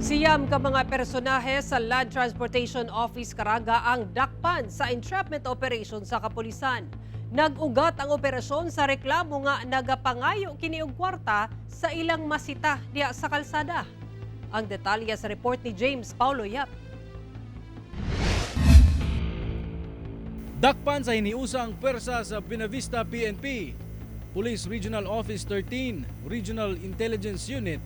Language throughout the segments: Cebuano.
9 ka mga personahe sa Land Transportation Office Caraga ang dakpan sa entrapment operation sa kapulisan. Nag-ugat ang operasyon sa reklamo nga nagapangayo kini og kwarta sa ilang masita diya sa kalsada. Ang detalye sa report ni James Paulo Yap. Dakpan sa hiniusang pwersa sa Buenavista PNP, Police Regional Office 13, Regional Intelligence Unit,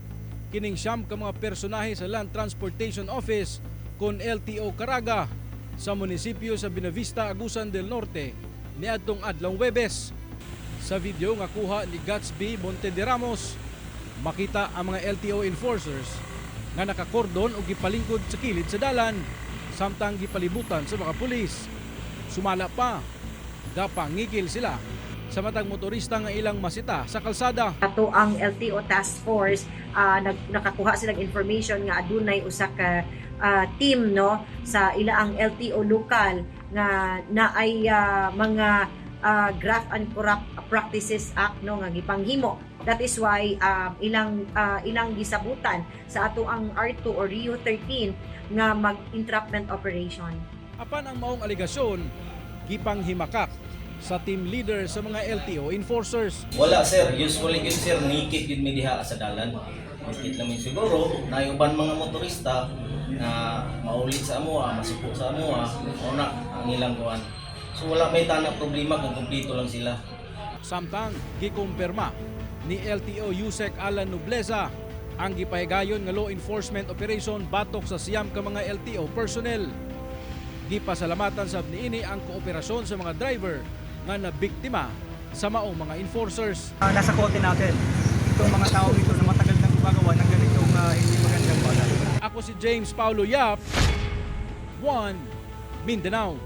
kining 9 ka mga personahe sa Land Transportation Office kon LTO Caraga sa munisipyo sa Buenavista, Agusan del Norte niadtong adlong Webes. Sa video nga kuha ni Gatsby Monte de Ramos, makita ang mga LTO enforcers nga nakakordon og gipalingkod sa kilid sa dalan samtang gipalibutan sa mga pulis. Sumala pa, gapangikil sila sa matag motorista nga ilang masita sa kalsada. Ato ang LTO task force, nakakuha silang information nga adunay usa ka team, no, sa ilaang LTO lokal nga naay mga Graft and Corrupt Practices Act, no, nga gipanghimo. That is why ilang gisabutan sa ato ang R2 or Rio 13 nga mag-entrapment operation. Apan ang maong alegasyon, gipanghimakak sa team leader sa mga LTO enforcers. Wala, sir, usually yun, sir, ngikit yun mi diha sa dalan. Ngikit lang mi siguro, na uban mga motorista na maulit sa amoa, masuko sa amoa, o na ang ilang kuan. So wala may tanang problema kung kumpleto lang sila. Samtang gikumpirma ni LTO Yusek Alan Nobleza ang gipahigayon nga law enforcement operation batok sa 9 ka mga LTO personnel. Gipasalamatan sab niini ang kooperasyon sa mga driver nga nabiktima sa maong mga enforcers. Nasa korte natin itong mga taong ito na matagal nang gumagawa ng ganitong hindi magandang bagay. Ako si James Paulo Yap, 1 Mindanao.